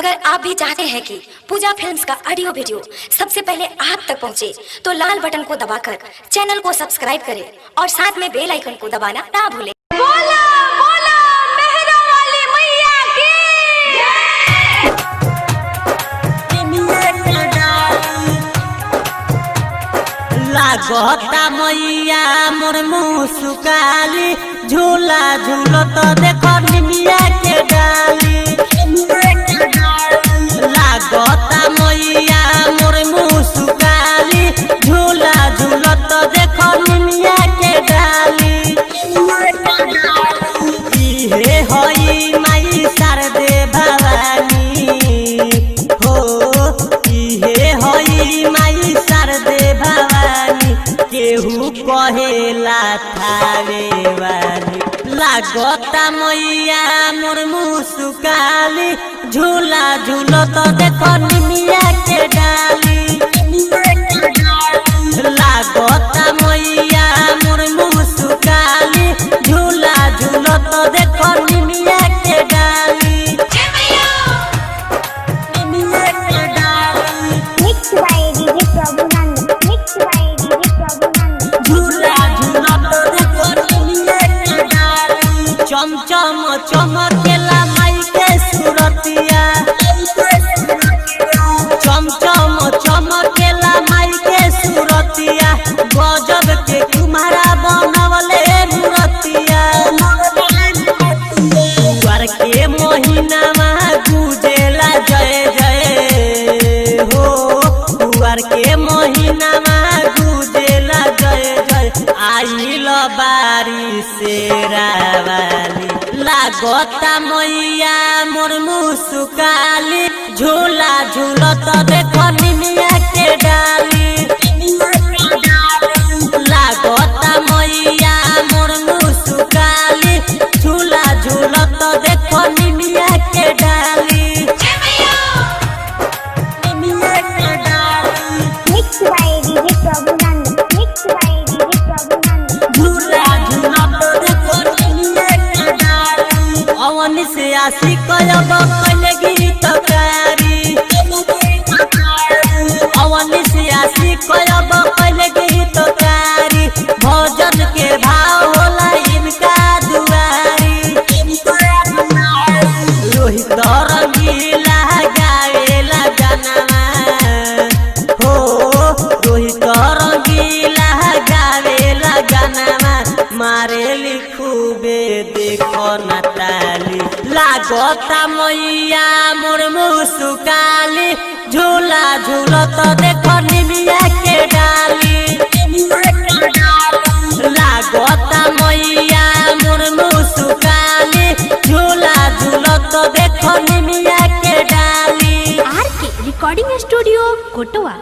अगर आप भी चाहते हैं कि पूजा फिल्म्स का ऑडियो वीडियो सबसे पहले आप तक पहुंचे, तो लाल बटन को दबाकर चैनल को सब्सक्राइब करें और साथ में बेल आइकन को दबाना ना भूलें। बोला बोला मेहरा वाली मैया की। लागता मैया मोर मुसुकाली, झूला झूलत देख निमिया के डाली। लागता मैया मोर मुसुकाली, झूला झूलत देख निमिया के डाली। इहे हई माई शारदे भवानी हो, इहे हई माई शारदे भवानी, केहू कहेला थावे वाली। लागता मैया मोर मुसुकाली, झूला झूलत देख निमिया के डाली। लागता मैया मोर मुसुकाली, झूला झूलत देख निमिया के डाली। निमिया के डाली। Mixed by DJ Prabhunand. Mixed by DJ Prabhunand. झूला झूलत देख निमिया के डाली। चमचम चमकेला माई के सूरतिया, चमचम चमकेला माई के सूरतिया, गजब के कुम्हारा बनवले मूरतिया। कुंवर के महीनामा गुजेला जय जय हो, कुंवर के महीनामा गुजेला जय जय, आइल बारी शेरावाली। लागता मैया मोर मुसुकाली, झूला झूलत देख निमिया के डाली। लागता मैया मोर मुसुकाली, झूला झूलत देख निमिया के डाली। निमिया के डाली। Mixed by DJ Prabhunand. Mixed by DJ Prabhunand. झूला झूलत देखो निमिया के डाली। अवन से आशी कयब कइले गीतकारी, अवन से आशी कयब कइले गीतकारी, भजन के भाव होला इनका दुआरी। रोहित रंगीला गावेला गाना हो, रोहित रंगीला गावेला गाना, मारेली खूबे देखो न ताली। लागता मैया मोर मुसुकाली, झूला झूलत देखो निमिया के डाली। लागता मैया मोर मुसुकाली, झूला झूलत देखो निमिया के डाली। R K recording studio Kotwa.